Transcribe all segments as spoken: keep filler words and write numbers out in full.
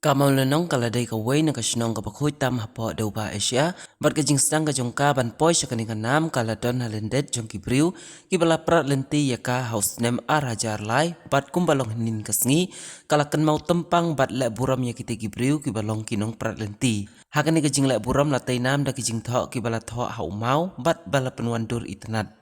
Ka Mawlynnong ka la dei kawei na ka shnong kaba khuid tam hapoh dewbah Asia, bad ka jingsdang ka jong ka ban poi sha kane ka nam ka la don ha lyndet jong ki briew kiba la prat lynti ïa ka ha u snem ar hajar lai, bad kumba long hynnin ka sngi ka la kynmaw tympang bad leh burom ïa kitei ki briew kiba long ki nongprat lynti. Ha kane ka jingleh burom la tei nam da ki jingthoh kiba la thoh ha u maw bad ba la pynwandur itynnad.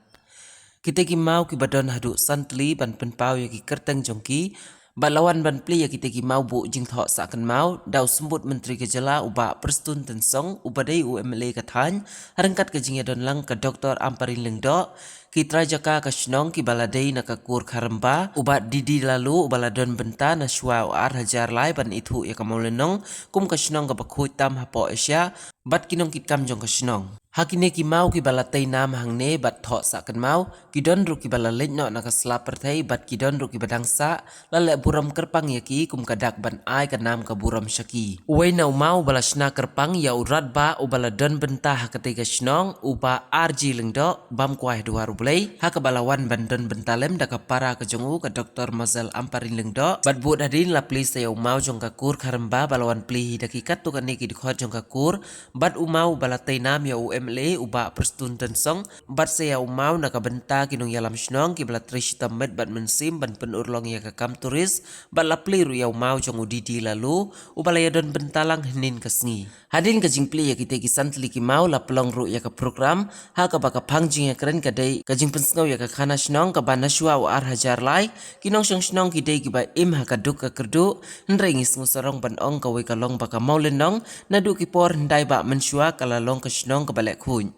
Kitei ki maw kiba don haduh san tylli ban pynpaw ïa ki kyrteng jong ki, bad la wan ban plie ïa kitei ki maw buh jingthoh sah kynmaw da u Symbud Myntri ka jylla u Bah Prestone Tynsong uba dei u M L A ka thaiñ, ha ryngkat ka jingïadon lang ka Doktor Ampareen Lyngdoh, ki trai jaka ka shnong kiba la dei na ka kur Kharemba, u Bah D D Laloo uba la don bynta na shuwa u ar hajar lai ban ithuh ïa ka Mawlynnong kum ka shnong kaba khuid tam hapoh Asia, bad ki nongkitkam jong ka shnong. Ha kine ki maw kiba la tei nam hangne bad thoh sah kynmaw, ki don ruh kiba la leit noh na ka sla pyrthei bad ki don ruh kiba dang sah, la leh burom kyrpang ïa ki kum ka dak ban ai ka nam ka burom sha ki. Uwei na u maw uba la shna kyrpang ïa u radbah uba la don bynta ha katei ka shnong, u Bah R G Lyngdoh, bam kwai ha duwar U Blei, ha kaba la wan ban don bynta lem da ka para ka jong u ka Doktor Mazel Ampareen Lyngdoh, bad bud hadien la plie sa ïa u maw jong ka kur Kharemba ba la wan plie hi da ki katto katne ki dkhot jong ka kur, bad u maw ba la tei nam ïa u M L A u Bah Prestone Tynsong, bad sa ïa u maw na ka bynta ki nongïalam shnong kiba la trei shitom met bad mynsiem ban pynurlong ïa ka kam tourist, bad la plie ruh ïa u maw jong u D D Laloo, uba la ïadon bynta lang hynnin ka sngi. Hadien ka jingplie ïa kitei ki san tylli ki maw la pynlong ruh ïa ka program, ha kaba ka phang jingïakren ka dei ka jingpynsngew ïa ka khana shnong kaba na shuwa u ar hajar lai, ki nongshong shnong ki dei kiba im ha ka duk ka kyrduh, hynrei ngi sngewsarong ban ong kawei ka long ba ka Mawlynnong, naduh ki por hyndai bah mynshuwa ka la long ka shnong kaba leh khuid.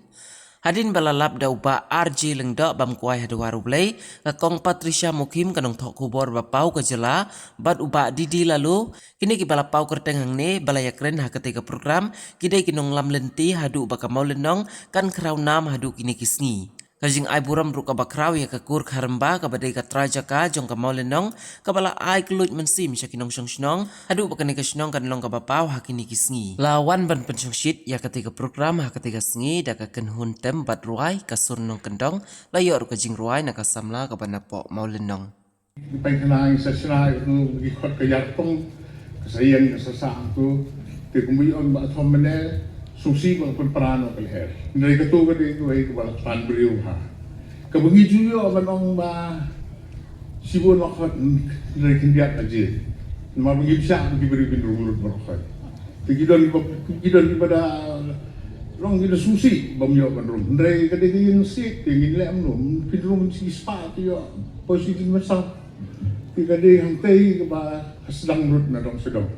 Hadien ba la lap da u Bah R G Lyngdoh bam kwai ha duwar U Blei, ka Kong Patricia Mukhim ka nongthoh khubor ba paw ka jylla, bad u Bah D D Laloo, kine kiba la paw kyrteng hangne ba la ïakren ha katei ka program, ki dei ki nonglam lynti haduh ba ka Mawlynnong kan khraw nam haduh kine ki sngi. Ka jingai burom ruh kaba khraw ïa ka kur Kharemba kaba dei ka trai jaka jong ka Mawlynnong, kaba la ai kylluid mynsiem sha ki nongshong shnong, haduh ba kane ka shnong kan long kaba paw ha kine ki sngi. La wan ban pynshongshit ïa katei ka program ha katei ka sngi da ka kynhun tem bad rwai, ka Sur Nongkyndong, la ïoh ruh ka jingrwai na ka samla kaba napoh Mawlynnong. Pynkhana ïa sa shna ïa u ki khot ka ïarpong, ka sa ïeng ka sa sah tu, te kumba ïoh ba thom mene, sngewsih ba pynpra noh ka lyer. Hynrei kato ka dei kawei kaba la pan briew ha. Kaba ngi ju ïoh ban ong ba shibun la khot, hynrei khyndiat la jied. Namar ba ngim shah ba ki briew kin rung lut baroh khoit. Te ki don kiba, ki don kiba da long ki da sngewsih bym ïoh ban rung. Hynrei ka dei ka ïing sih, te ngin leh kumno, kin rung shi spah te ïoh poi shi jingmynsiem. Te ka dei hangtei kaba ka sdang lut na dong sha dong.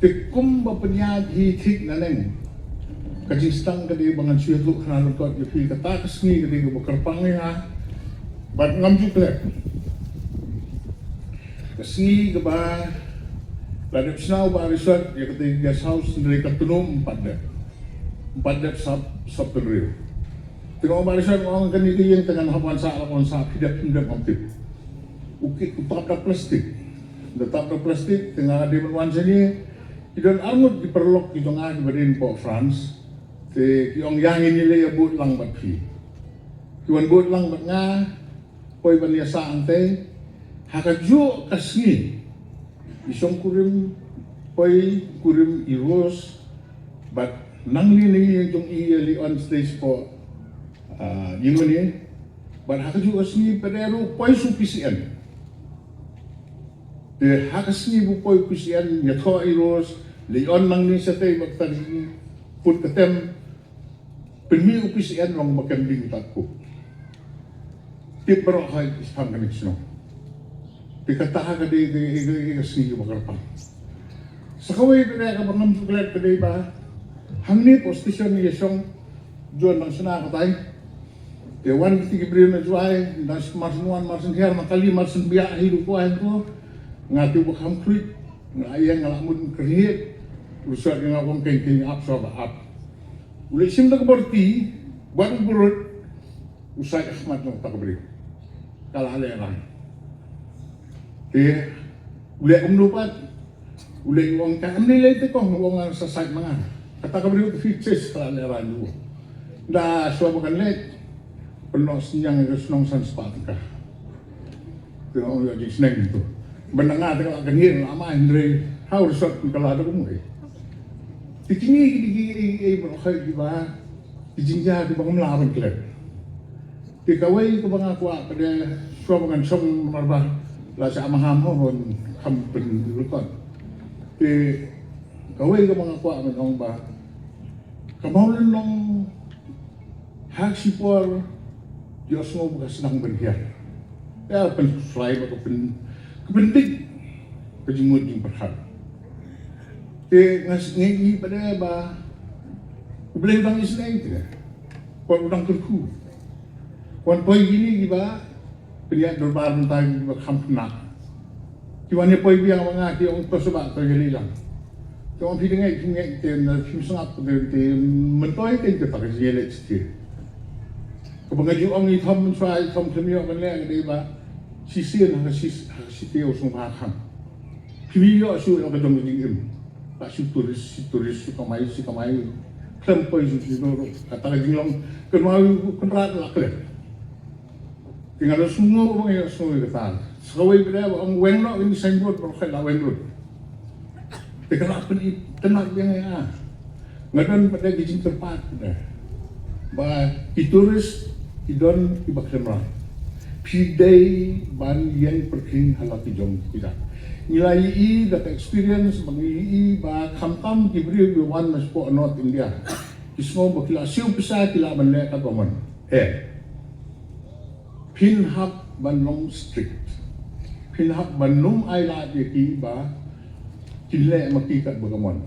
Te kumba pynïaid hi thik naneng, ka jingsdang ka dei ba ngan shu ïathuh khana lyngkot ïa phi, kata ka sngi ka dei kaba kyrpang ïa nga. Bad ngam ju klet. Ka sngi kaba la dep shna u Bah Rishot ïa katei ka guest house, hynrei katno ym pat dep. Ym pat dep sap, sap tynriew. Te nga ong Bah Rishot, nga ong kane ka ïing te ngan hap wan sah, la wan sah, phi dep phim dep ngam tip. U kit u tap da plastik. Da tap da plastik, te nga dei ban wan shane. Ki don arngut ki paralok ki jong nga kiba dei napoh France. Te ki ong ïa ngin ïaleh ïa bud lang bad phi. Ki wan bud lang bad nga, poi ban ïa sah hangtei. Ha kajuh ka sngi, i shongkurim, poi kurim i Rose, bad nangne na ïing jong i, ïa leit on stage hapoh, ah, ïingmane. Bad ha kajuh ka sngi pat ruh poi sha u P C N. Te ha ka sngi ba poi u P C N, ïathoh i Rose, leit on nangne shatei bad ka dei put ka tem. Pynmih u P C N long ba kem ding uta u kpu. Tip baroh hi shaphang kane ka shnong. Te kata ka dei ka, ka, ka, ka sngi kaba kyrpang. Sa kawei ka dei kaba ngam ju klet ka dei ba hangne hapoh station ïa shong juan nang shna katai. Te wan kiti ki briew na Jowai, nang shna marsien wan, marsien hiar, na kali marsien biang hi ruh kwai ko. Nga te ba kham khruit, nga ïeng nga la mut kyrhiet. U Rishot nga ong keiñ keiñ ap shuwa ba ap. U leit shim da ka borti, bad u brut, u sait ha khmat jong uta ka briew. Ka la lehraiñ. Te u leh kumno pat, u leit u ong ka, "Ym lei lei te kong," u ong, "nga sa sait ma nga." Kata ka briew ka phi chase, ka la lehraiñ u. Da shuwa ba kan leit, pynnoh synñiang ïa ka shnong san spah tyngka. Te nga ong ïoh jingsneng to. Ban da nga te ka la kynhiar, la mai hynrei Hau resort pynkylla da kumwei. Te kine ki dei ki ei ei baroh hi kiba ki jingjia kiba ngam lah ban klet. Te kawei kaba nga kwah ka dei shuwa ba ngan shong namar ba la shah maham ho hon kham pynrecord. Te kawei kaba nga kwah ban ong ba ka Mawlynnong ha ka shipor ïohsngew ba ka sdang ban hiar. Ïa pynslai ba ka pyn ka pyndik ka jingmut jingpyrkhat. Te nga s- ngi ngi pat de ba U Blei u dang isynei te. Pynban u dang kyrkhu. Wan poi kine kiba pynïaid dorbar mynta kiba kham khynnah. Ki wan ïa poi biang ma nga ki ong to shu ba to ïa lei lang. Ki ong phi dang ngeit phi ngeit te na phim sngap te te myntoi te te ta ka jingïaleh shisien. Kaba nga ju ong i Thom mynshuwa i Thom khlem ïoh ban leh ka dei ba shisien ha ka shi ha ka shi te u sngewbha kham. Phi ïoh shu ïoh ka jong ka jingim. Ba shu tourist shu tourist shu kamai shu kamai. Khlem poi shu shu ruh kata ka jinglong kynmaw u Kynrad la klet. Te nga la sngew ba nga ïohsngew ïa kata. Sa kawei pat de ba ong weng noh kine ki signboard baroh hi la weng lut. Te ka la pynitynnad ïa nga ïa nga. Nga don pat de ki jingkyrpad pat de ba ki tourist ki don kiba khlem rai. Phi dei ban ïeng pyrkhing ha la ki jong ki dak. Ngi la ïohi da ka experience ba ngi ïohi ba khamtam ki briew kiba wan na shapoh North India ki sngew ba ki la siew pisa ki lah ban leh katba mon. Eh. Phin hap ban long strict. Phin hap ban ym ailad ïa ki ba kin leh ma ki katba ka mon.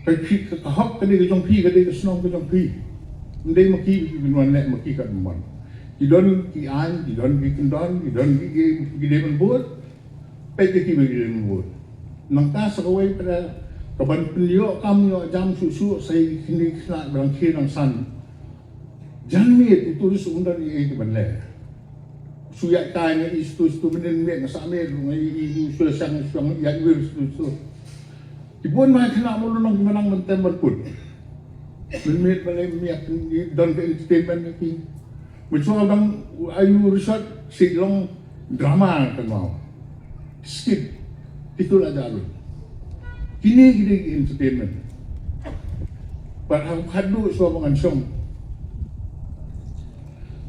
Ka phi ka, ka hok ka dei ka jong phi, ka dei ka shnong ka jong phi. Ym dei ma ki ba kin wan leh ma ki katba mon. Ki don ki aiñ, ki don ki kyndon, ki don ki, ki, ki dei ban bud. Peit ïa ki ba ki dei ban bud. Nangta sa kawei pat de ka ban pynïoh kam ïoh jam shuh shuh sa ïa kine ki khynnah ba dang khie dang san. Janmiet u tourist um don ei ei te ban leh. Shu ïaid kai nga i stu stu mynnin miet nga sah miet nga i i shu la shang shu ïaid wir stu stu. Ki bun ma khynnah Mawlynnong ki nang ban tem ban put. Mynmiet ba leh miet don ka entertainment ki. Mynshuwa dang ayu resort shi long drama ka mau. Skit. Itu la jalu. Kine ki dei ki entertainment. Bad hang khadduh shuwa ba ngan shong.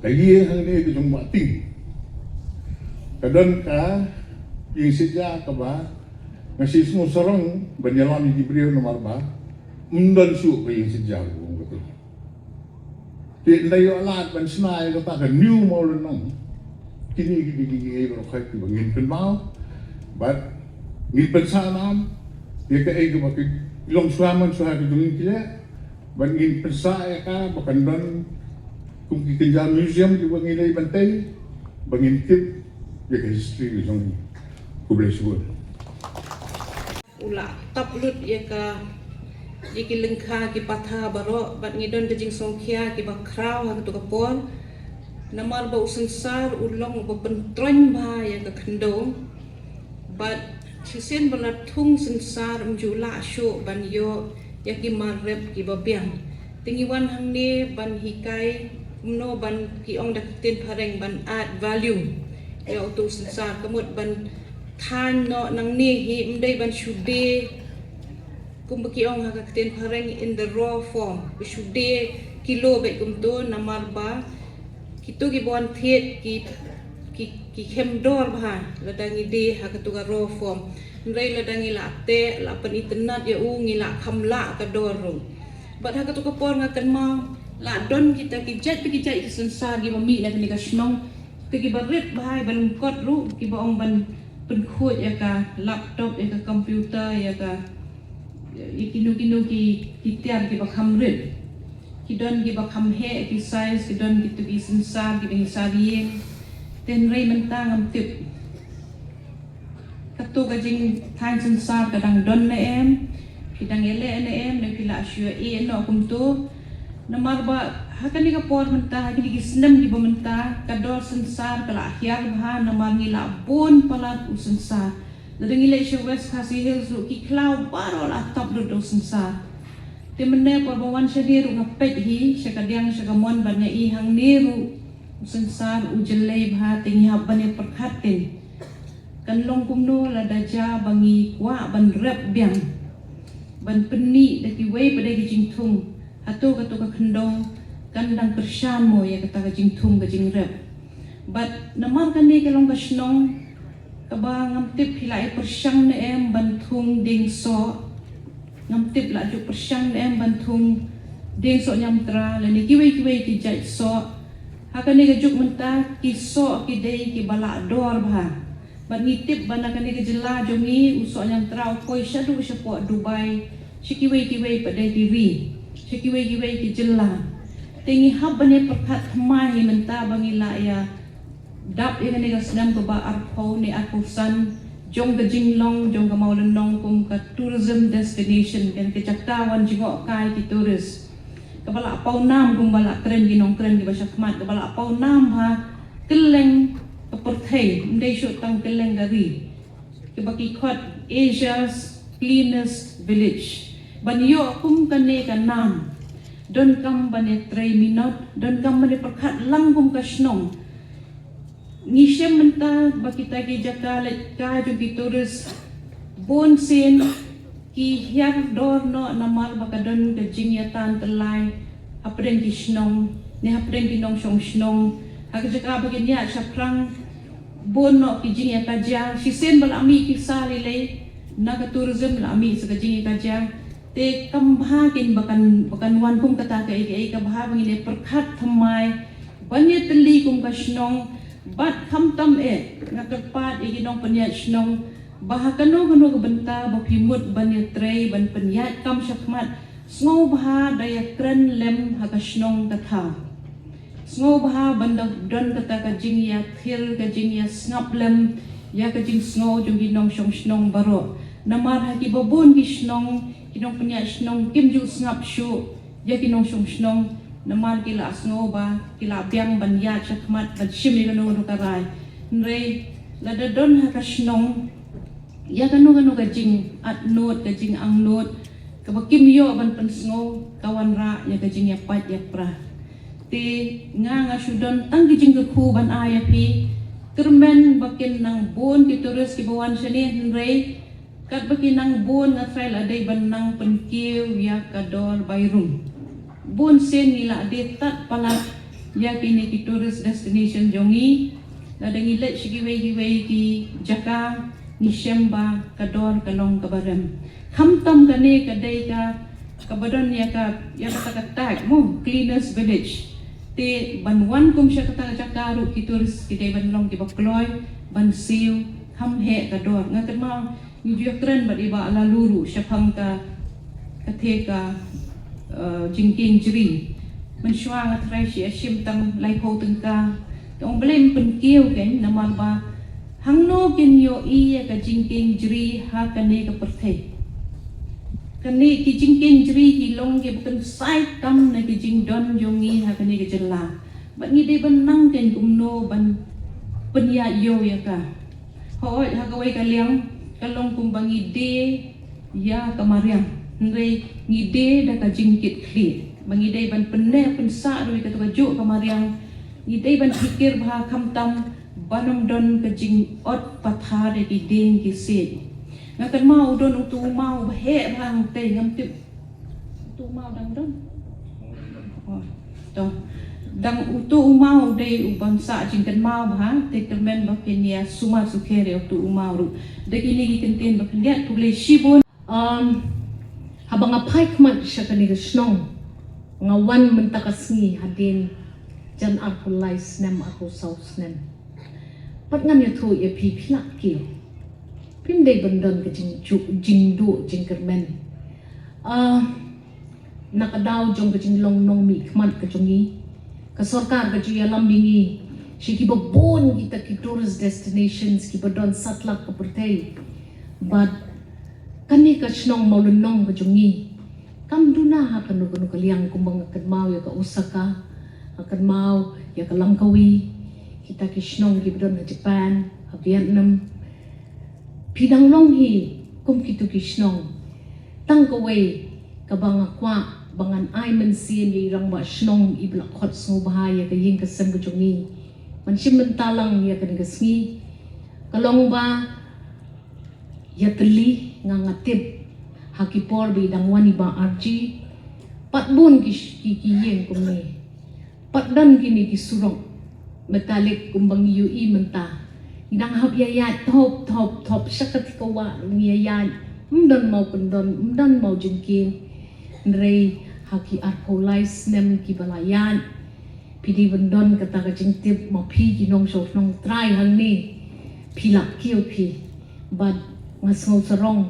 Ka ïing hangne ka jong Bah Ting. Ka don ka ïing sitja kaba nga shu sngew sarong ban ïalam ïa ki briew namar ba ym don shuh ka ïing sitja ka ong kata. Te ynda ïoh lad ban shna ïa kata ka New Mawlynnong. Kine ki dei ki ei baroh hi kiba ngin pynmaw bad ngin pynsah nam ïa kaei kaba ki long shuwa man shuwa ki jong ngi ki leh. Bad ngin pynsah ïa ka ba kan don kum ki kynja museum kiba ngi dei ban tei ba ngin tip ïa ka history ka jong ngi. Khublei shibun. U la tap lut ïa ka ïa ki lyngkha ki patha baroh bad ngi don ka jingsngewkhia kiba khraw ha kato ka por. Namar ba u synsar u long uba pyntroiñ bha ïa ka khyndew. Bad shisien ba la thung synsar ym ju lah shuh ban ïoh ïa ki mar rep kiba biang. Te ngi wan hangne ban hikai kumno ban ki ong da ka ktien phareng ban add value ïa uto u synsar ka mut ban thaiñ noh nangne hi ym dei ban shu die kumba ki ong ha ka ktien phareng in the raw form. Ba shu die kilo beit kumto namar ba kito kiba wan thied ki ki ki khem dor bha lada ngi die ha kato ka raw form. Hynrei lada ngi la teh la pynitynnad ïa u ngi la kham lah ka dor ruh. Bad ha kato ka por nga kynmaw la don kita ki jait pa ki jait ki synsar kiba mih na kane ka shnong. Te kiba rit bha ba lyngkot ruh kiba ong ban pynkhuid ïa ka laptop ïa ka computer ïa ka ïa kino kino ki ki tiar kiba kham rit. Ki don kiba kham heh ki size ki don kito ki synsar kiba ngi sar ïing. Te hynrei mynta ngam tip. Kato ka jingthaiñ synsar ka dang don ne em, phi dang ïaleh ne em, ne phi la shu ïa ïeh noh kumto. Namar ba ha kane ka por mynta, ha kine ki snem kiba mynta, ka dor synsar ka la hiar bha namar ngi la bun palat u synsar. Lada ngi leit sha West Khasi Hills ruh ki khlaw baroh la tap lut da u synsar. Te mynne por ba wan shane ruh nga peit hi sha ka diang sha ka mon bad nga i hangne ruh u synsar u jyllei bha te ngi hap ban ïa pyrkhat te. Kan long kumno lada ja ba ngi kwah ban rep biang, ban pynmih da kiwei pat de ki jingthung, hato kato ka khyndew kan dang kyrshan mo ïa kata ka jingthung ka jingrep. Bad namar kane ka long ka shnong kaba ngam tip phi la ïa pyrshang ne em ban thung dieng soh. Ngam tip la ju pyrshang ne em ban thung dieng soh ñiamtra lane kiwei kiwei ki jait soh. Ha kane ka juk mynta ki soh ki dei kiba la dor bha. Bad ngi tip ba na kane ka jylla jong ngi u soh ñiamtra u poi shaduh shapoh Dubai, sha kiwei kiwei pat de ki ri, sha kiwei kiwei ki jylla. Te ngi hap ban ïa pyrkhat thymmai hi mynta ba ngi la ïa dap ïa kane ka snem kaba arphew ne arphew san jong ka jinglong jong ka Mawlynnong kum ka tourism destination, kan ka jaka wan jngoh kai ki tourist. Kaba la paw nam kumba la kren ki nongkren kiba shakhmat, kaba la paw nam ha kylleng ka pyrthei, ym dei shuh tang kylleng ka ri. Kaba ki khot Asia's cleanest village. Ban ïoh kum kane ka nam, donkam ban ïa trei minot, donkam ban ïa pyrkhat lang kum ka shnong. Ngi shem mynta ba kita ki jaka leit kai jong ki tourist bun sien ki hiar dor noh namar ba ka don ka jingïatan tyllai hapdeng ki shnong ne hapdeng ki nongshong shnong. Ha ka jaka ba kin ïaid shaphrang bun noh ki jingïakajia. Shisien ba la mih ki sa lei lei na ka tourism, la mih sa ka jingïakajia. Te kam bha kin ba kan, ba kan wan kum kata kaei kaei, ka bha ba ngin ïa pyrkhat thymmai ban ïa tylli kum ka shnong. Bad khamtam eh nga kyrpad ïa ki nongpynïaid shnong ba ha kano kano ka bynta ba phi mut ban ïa trei ban pynïaid kam shakhmat, sngewbha da ïa kren lem ha ka shnong ka thaw. Sngewbha ban da don kata ka jingïathir, ka jingïasngap lem ïa ka jingsngew jong ki nongshong shnong baroh. Namar ha kiba bun ki shnong, ki nongpynïaid shnong kim ju sngap shuh ïa ki nongshong shnong namar ki la sngew ba ki la biang ban ïaid shakhmat ban shim ïa kano kano ka rai. Hynrei lada don ha ka shnong ïa kano kano ka jingatnud, ka jingangnud kaba kim ïoh ban pynsngew, ka wanrah ïa ka jingïapait ïapra. Te nga, nga shu don tang ki jingkyrkhu ban ai ïa phi. Kyrmen ba kin nang bun ki tourist kiba wan shane, hynrei katba ki nang bun nga tharai la dei ban nang pynkiew ïa ka dor bai rung. Bun sien ngi la dei tad palat ïa kine ki tourist destination jong ngi. Lada ngi leit sha kiwei kiwei ki jaka ngi shem ba ka dor ka long kaba rem. Khamtam kane ka dei ka, kaba don ïa ka, ïa kata ka tag mo, cleanest village. Te ban wan kum sha kata ka jaka ruh ki tourist ki dei ban long kiba kloi ban siew, kham heh ka dor. Nga kynmaw ngi ju ïakren bad i Bah Laloo ruh shaphang ka, ka the ka, eh, jingkieng jri. Mynshuwa nga tharai shi ïa shim tang laiphew tyngka. Te ong balei ym pynkiew kein, namar ba hangno kin ïohi ïa ka jingkieng jri ha kane ka pyrthei. Kane ki jingkieng jri ki long kiba kynsai tam na ki jingdon jong ngi ha kane ka jylla. Bad ngi dei ban nang kein kumno ban pynïaid ïew ïa ka. Hooid, ha kawei ka liang ka long kumba ngi die ïa ka mariang, hynrei ngi die da ka jingkitkhlieh. Ba ngi dei ban pynneh pynsah ruh ïa kato kajuh ka mariang. Ngi dei ban pyrkhat bha khamtam ban ym don ka jingot pathar ïa ki dieng ki siej. Nga kynmaw u don uto u maw uba heh bha hangtei, ngam tip uto u maw dang don. Oh, to. Dang uto u maw u dei u bym sah jingkynmaw bha, te kyrmen ba kin ïa sumar sukher ïa uto u maw ruh. Da kine ki kyntien ba khyndiat, khublei shibun. Um, haba nga phai khmat sha kane ka shnong, nga wan mynta ka sngi hadien jan arphew lai snem, arphew saw snem. Pat ngan ïathuh ïa phi, phi lah kiew. Phim dei ban don ka jingjuh, jingduh, jingkyrmen. Ah, na ka daw jong ka jinglong nongmihkhmat ka jong ngi, ka sorkar ka ju ïalam ïa ngi sha kiba bun kita ki tourist destinations kiba don satlak ka pyrthei. Bad kane ka shnong Mawlynnong ka jong ngi kam duna ha kano kano ka liang, kumba nga kynmaw ïa ka Osaka, nga kynmaw ïa ka Langkawi, kita ki shnong kiba don ha Japan, ha Vietnam. Phi dang long hi kum kito ki shnong. Tang kawei kaba nga kwah ba ngan ai mynsiem ïa i rangbah shnong iba la khot sngewbha ïa ka ïing ka sem ka jong ngi. Ban shim bynta lang ïa kane ka sngi ka long ba Ïatylli nga nga tip ha ki por ba i dang wan i Bah Arji, pat bun ki, ki, ki ïing kumne, pat don kine ki surok metalik kumba ngi ïohi mynta. Ngi dang hap ïaïaid thop thop thop sha kata ka wah ruh ngi ïaïaid. Ym don maw kyndon, ym don maw jingkieng. Hynrei ha ki arphew lai snem kiba la ïaid, phi dei ban don kata ka jingtip ma phi ki nongshong shnong trai hangne, phi lap kiew phi. Bad nga sngew sarong,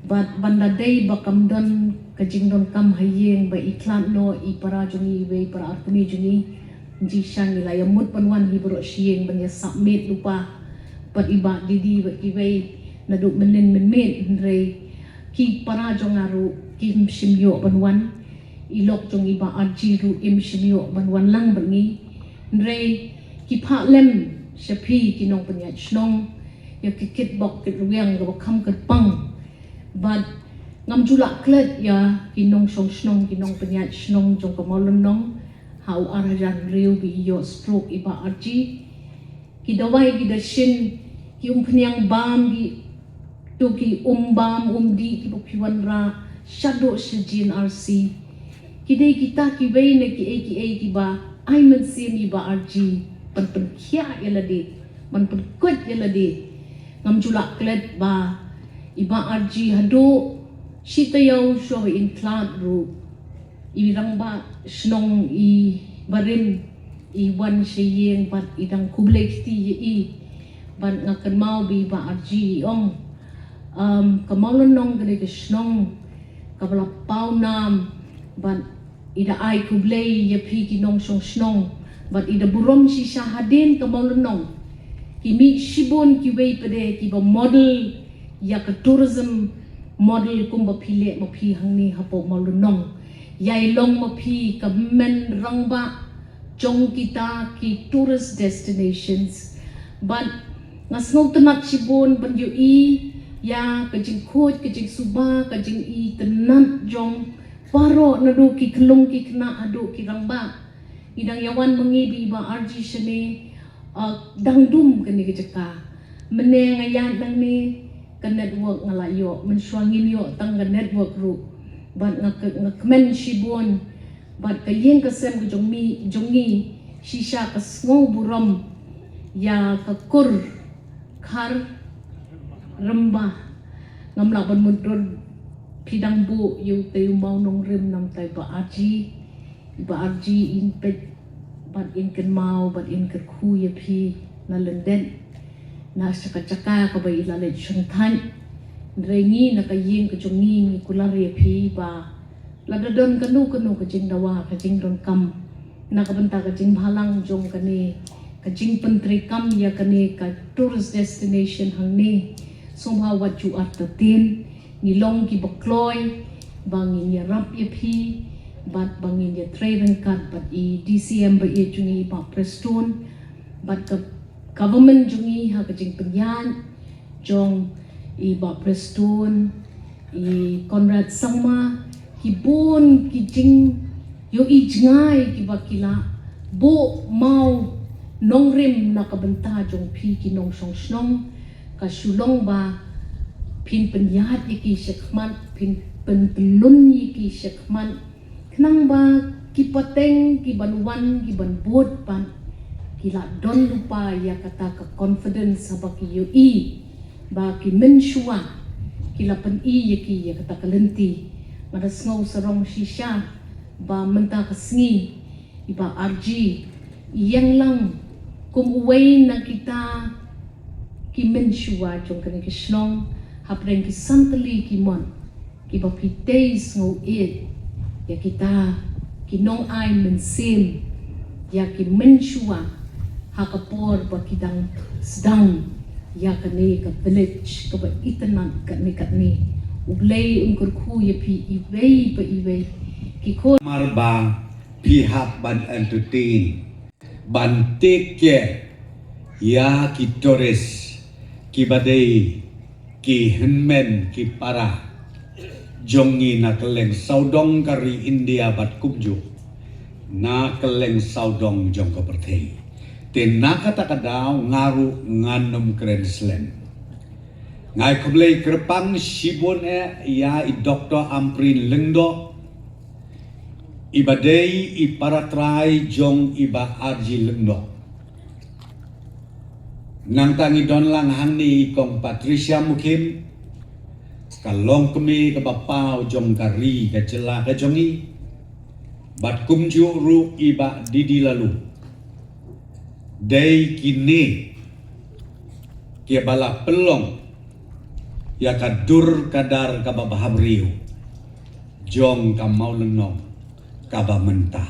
bad ban da dei ba kam don ka jingdonkam ha ïing ba i khlad noh i para jong ngi, iwei i para arkmie jong ngi. Jingshisha ngi la ïamut ban wan hi baroh shi ïing ban ïa submit lypa bad i Bah Didi bad kiwei naduh mynnin mynmiet, hynrei ki para jong nga ruh kim shym ïoh ban wan. I lok jong i Bah Arji ruh im shym ïoh ban wan lang bad ngi. Hynrei ki phah lem sha phi ki nongpynïaid shnong ïa ki kitbok kitrwiang kaba kham kyrpang. Bad ngam ju lah klet ïa ki nongshong shnong, ki nongpynïaid shnong jong ka Mawlynnong ha u ar hajar hynriew ba i ïoh stroke i Bah Arji. Ki dawai ki da shin, ki umphniang bam, ki tu ki um bam um dih kiba phi wanrah shaduh sha G N R C. Ki dei kita kiwei na kiei kiei kiba ai mynsiem i Bah Arji ban pynkhiah ïa lade, ban pynkhuid ïa lade. Ngam ju lah klet ba i Bah Arji haduh shi taïew shuwa ba in khlad ruh, i rangbah shnong i barim i wan sha ïing bad i dang khublei kti ïa i. Bad nga kynmaw ba i Bah Arji i ong, um, ka Mawlynnong ka dei ka shnong kaba la paw nam bad i da ai khublei ïa phi ki nongshong shnong bad i da burom shisha hadien ka Mawlynnong. Ki mih shibun kiwei pat de kiba model ïa ka tourism model kumba phi leh ma phi hangne hapoh Mawlynnong. Ïai long ma phi ka hynmen rangbah jong kita ki tourist destinations. Bad nga sngewtynnat shibun ban ïohi ïa ka jingkhuid, ka jingsuba, ka jingitynnat jong baroh naduh ki khyllung ki khynnah haduh ki rangbah. I dang ïa wan ma ngi ba i Bah Arji shane, ah, dang dum kane ka jaka. Mynne nga ïaid nangne ka network nga la ïoh, mynshuwa ngim ïoh tang ka network ruh. Bad nga kmen shibun bad ka ïing ka sem ka jong ngi, jong ngi shisha ka sngew burom ïa ka kur Khar Rymba. Ngam lah ban mutdur, phi dang buh ïa utai u mawnongrim namar i Bah Arji. I Bah Arji in peit bad in kynmaw bad in kyrkhu ïa phi na lyndet, na sha ka jaka kaba i la leit shongthait. Hynrei ngi na ka ïing ka jong ngi ngi kular ïa phi ba lada don kano kano ka jingdawa, ka jingdonkam na ka bynta ka jingbhalang jong kane ka jingpyntreikam ïa kane ka tourist destination hangne, sngewbha wat ju artatien. Ngi long kiba kloi ba ngin ïarap ïa phi bad ba ngin ïatrei ryngkat bad i D C M ba ïeit jong ngi, i Bah Prestone, bad ka government jong ngi ha ka jingpynïaid jong i Bah Prestone, i Conrad Sangma, ki bun ki jingïohi jngai kiba ki la buh mawnongrim na ka bynta jong phi ki nongshong shnong. Ka shu long ba phin pynïaid ïa ki shakhmat, phin pyntlun ïa ki shakhmat, khnang ba ki pateng ki ban wan, ki ban bud pat ki la don lypa ïa kata ka confidence haba ki ïohi ba ki mynshuwa ki la pyni ïa ki ïa kata ka lynti. Nga da sngew sarong shisha ba mynta ka sngi i Bah Arji i ïeng lang kum uwei na kita ki mynshuwa jong kane ka shnong hapdeng ki san tylli ki mon kiba phi tei sngew ïeit ïa kita ki nongai mynsiem, ïa ki mynshuwa ha ka por ba ki dang sdang ïa kane ka village kaba itynnat katne katne. U Blei un kyrkhu ïa phi iwei pa iwei. Ki khun. Mar ba phi hap ban entertain, ban take care ïa ki tourist kiba dei ki hynmen ki para jong ngi na kylleng sawdong ka ri India bad kumjuh na kylleng sawdong jong ka pyrthei. Te na kata ka daw nga ruh ngan ym kren slem. Nga ai khublei kyrpang shibun eh ïa i Doktor Ampareen Lyngdoh, i ba dei i para trai jong i Bah R G Lyngdoh. Nangta ngi don lang hangne i Kong Patricia Mukhim, ka longkmie kaba paw jong ka ri ka jylla ka jong ngi, bad kumjuh ruh i Bah Didi Laloo. Dei kine kiba la pynlong ïa ka dur ka dar kaba bhabriew jong ka Mawlynnong kaba mynta.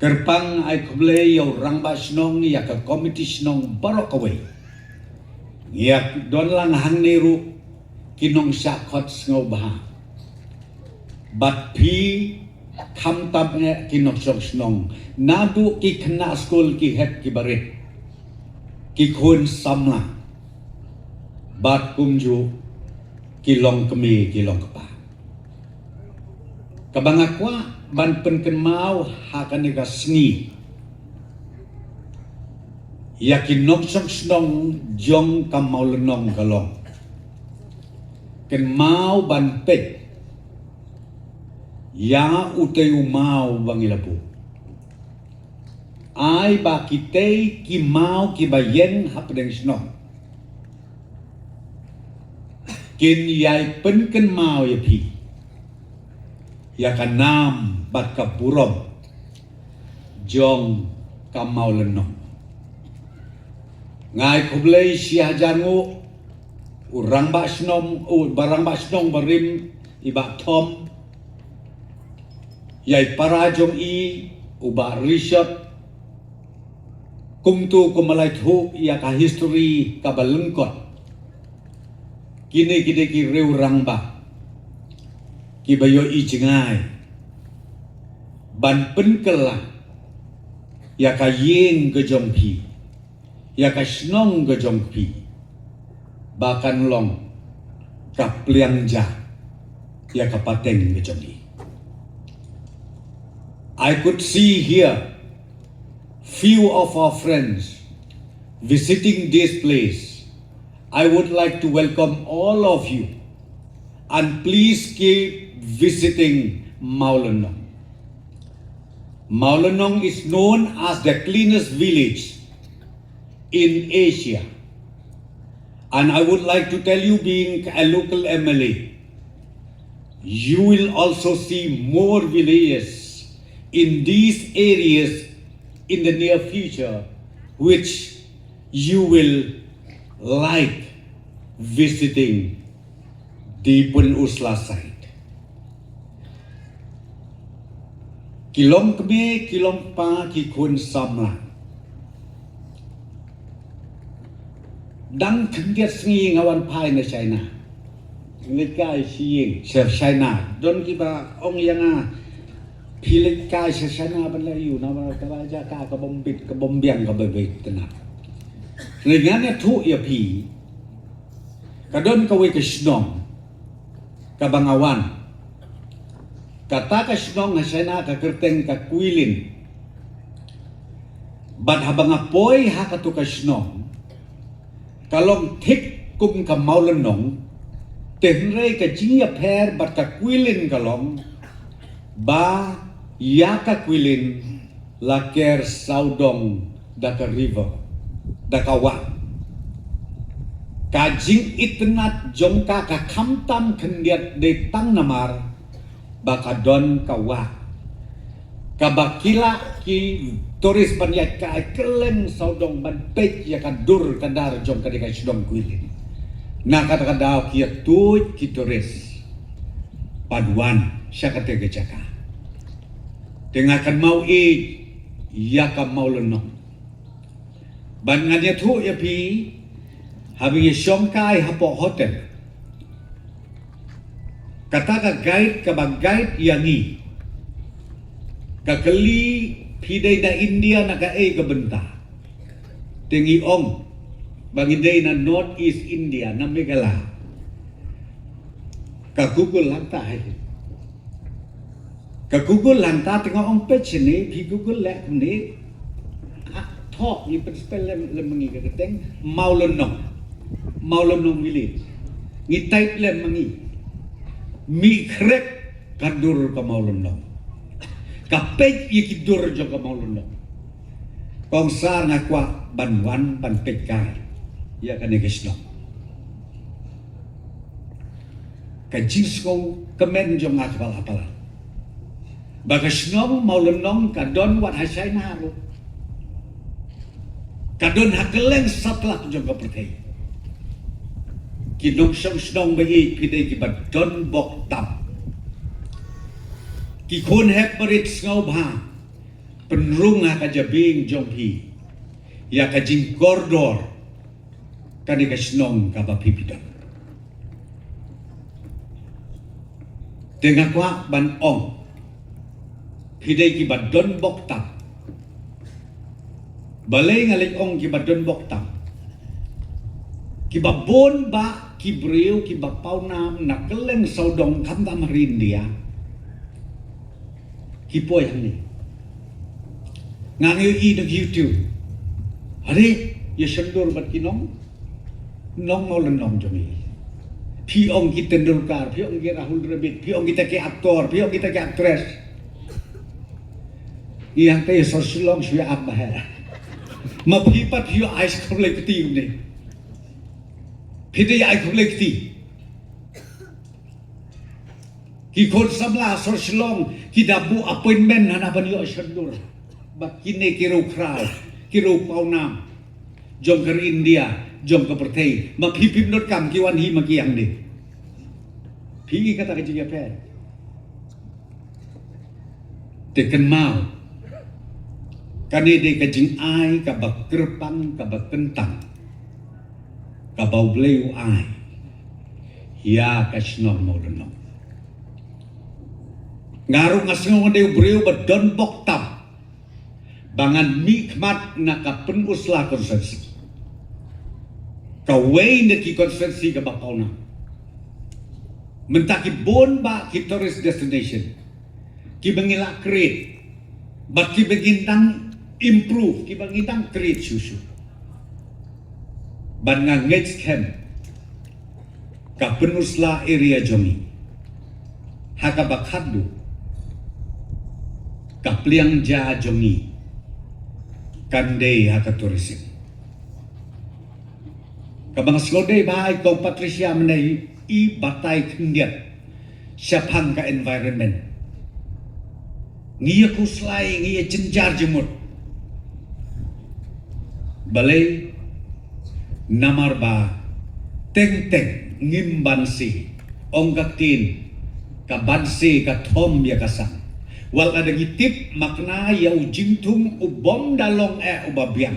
Kyrpang ai khublei ïa u rangbah shnong, ïa ka komiti shnong baroh kawei. Ngi ïa don lang hangne ruh ki nongshah khot sngewbha. Bad phi khamtam eh ki nongshong shnong, naduh ki khynnah skul ki hep ki barit, ki khun samla, bad kumjuh ki longkmie ki longkpa. Kaba nga kwah ban pynkynmaw ha kane ka sngi ïa ki nongshong shnong jong ka Mawlynnong ka long, kynmaw ban peit ïa utei u maw ba ngi la buh. Ai ba kitei ki maw kiba ïeng hapdeng shnong kin ïai pynkynmaw ïa phi ïa ka nam bad ka burom jong ka Mawlynnong. Nga ai khublei shi hajar nguh u rangbah shnong, u ba rangbah shnong barim, i Bah Thom, ïa i para jong i u Bah Richard, kumtu kum ba la ïathuh ïa ka history kaba lyngkot. Kine ki dei ki riew rangbah kiba ïohi jngai ban pynkylla ïa ka ïing ka jong phi, ïa ka shnong ka jong phi, ba kan long ka pliang ja ïa ka pateng ka jong i. I could see here few of our friends visiting this place. I would like to welcome all of you, and please keep visiting Mawlynnong. Mawlynnong is known as the cleanest village in Asia. And I would like to tell you, being a local M L A, you will also see more villages in these areas in the near future, which you will like visiting the Pynursla site. Ki longkmie, ki longkpa, ki khun samla. Dang khyndiat sngi nga wan phai na China. Leit kai sha ïing sha China. Don kiba ong ïa nga, phi leit kai sha China ban leh aïu, namar ka la jaka ka bym bit, ka bym biang, ka bym bit, tena. Lei ngan ïathuh ïa phi. Ka don kawei ka shnong kaba nga wan. Kata ka shnong ha China ka kyrteng ka Guilin. Bad haba nga poi ha katu ka shnong, ka long thik kum ka Mawlynnong, te hynrei ka jingïapher bad ka Guilin ka long ba ïa ka Guilin la ker sawdong da ka river, da ka wah. Ka jingitynnat jong ka ka khamtam khyndiat dei tang namar ba ka don ka wah kaba ki lah ki tourist ban ïaid kai kylleng sawdong ban peit ïa ka dur ka dar jong ka dei ka shnong Guilin. Na kata ka daw ki ïa tuid ki tourist ban wan sha kata ka jaka. Te nga kynmaw ïa ka Mawlynnong. Ban ngan ïathuh ïa phi, haba ngi shong kai hapoh hotel, kata ka guide kaba guide ïa ngi ka kylli, phi dei na India na kaei ka bynta? Te ngi ong ba ngi dei na North East India, na Meghalaya. Ka Google hangta hi. Ka Google hangta te nga ong peit shane, phi Google leh kumne. Ah, thoh ngi pynspell lem, lem ngi ka kyrteng Mawlynnong. Mawlynnong Village. Ngi tied lem ma ngi. Mih khrek ka dur ka Mawlynnong. Ka peit ïa ki dur jong ka Mawlynnong. Kong Sar, nga kwah ban wan ban peit kai ïa kane ka shnong. Ka jingsngew kmen jong nga kaba la palat ba ka shnong Mawlynnong ka don wat ha China ruh. Ka don ha kylleng satlak jong ka pyrthei. Ki nongshong shnong ba ïeit, phi dei kiba don bok tam. Ki khun hep barit, sngewbha pynrung ha ka jabieng jong phi ïa ka jingkordor kane ka shnong kaba phi phi don. Te nga kwah ban ong, phi dei kiba don bok tam. Balei nga leh ong kiba don bok tam? Kiba bun bah ki briew kiba pawnam na kylleng sawdong, khamtam ha ri India, ki poi hangne. Nga ngi ïohi na YouTube. Hare, ïa shon dur bad ki nong, nong Mawlynnong jong ngi. Phi ong ki Tendulkar, phi ong ki Rahul Dravid, phi ong kita ki actor, phi ong kita ki actress. Ïa hangta ïa sor Shillong shu ïa ap bha. Ma phi pat phi ïa ai khublei kti ne. Phi dei ïa ai khublei kti. Ki khun samla sor Shillong ki da buh appointment hana ban ïoh shon dur. Bad kine ki riewkhraw, ki riew pawnam jong ka ri India, jong ka pyrthei. Ma phi phim donkam ki wan hi ma ki hangne. Phi i kata ka jingïapher. Te kynmaw, kane dei ka jingai kaba kyrpang, kaba kyntang kaba U Blei u ai ïa ka shnong Mawlynnong. Nga ruh nga sngew nga dei u briew ba don bok tam ba ngan mih khmat na ka Pynursla constituency, kawei na ki constituency kaba pawnam. Mynta ki bun bah ki tourist destination kiba ngi la create, bad kiba ngi dang improve, kiba ngi dang create shuh shuh. Bad nga ngeit skhem ka Pynursla area jong ngi, ha kaba khatduh ka pliang ja jong ngi kan dei ha ka tourism. Kaba nga sngewdei bha, i Kong Patricia mynne i batai khyndiat shaphang ka environment. Ngi ïa khuslai, ngi ïa jynjar jingmut. Balei? Namar ba teng teng ngim banse, ong ka ktien, ka banse ka thom ïa ka sang. Wat la da ngi tip makna ïa u jingthung u bym da long eh uba biang.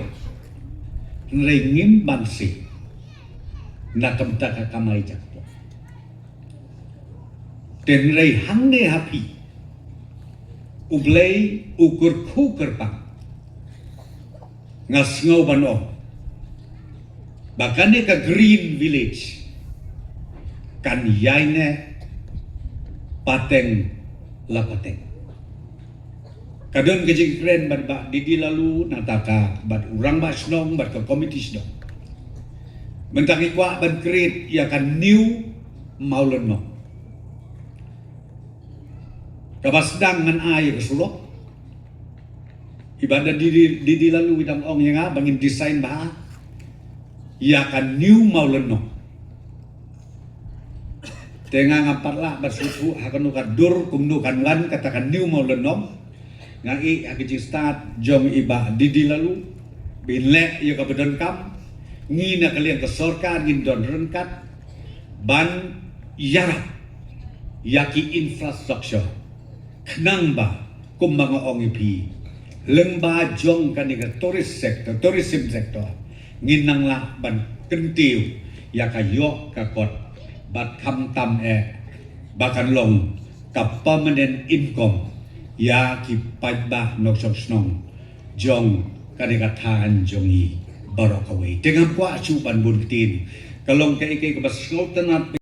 Hynrei ngim banse na ka bynta ka kamai jaka pop. Te hynrei hangne ha phi U Blei u kyrkhu kyrpang. Nga sngew ban ong ba kane ka Green Village kan ïaineh pateng la pateng. Ka don ka jingkren bad Bah Didi Laloo, nangta ka bad u rangbah shnong bad ka komiti shnong. Mynta ngi kwah ban create ïa ka New Mawlynnong. Kaba sdang ngan ai ïa ka surok. I Bah Didi, Didi Laloo i dang ong ïa nga ba ngin design bha ïa ka New Mawlynnong. Te nga ngam pat lah ban sngewthuh ha kano ka dur kumno kan wan kata ka New Mawlynnong. Nga ïeh ha ka jingstad jong i Bah Didi Laloo, ba in leh ïa kaba donkam. Ngi na ka liang ka sorkar ngin don ryngkat ban ïarap ïa ki infrastructure. Khnang ba, kumba nga ong ïa phi, lyngba jong kane ka tourist sector, tourism sector, ngin nang lah ban kyntiew ïa ka ïoh ka kot, bad khamtam eh ba kan long ka permanent income ïa ki paidbah nongshong shnong jong kane ka thaiñ jong ngi baroh kawei. Te ngam kwah shuh ban bun ktien. Ka long kaei kaei kaba sngewtynnat.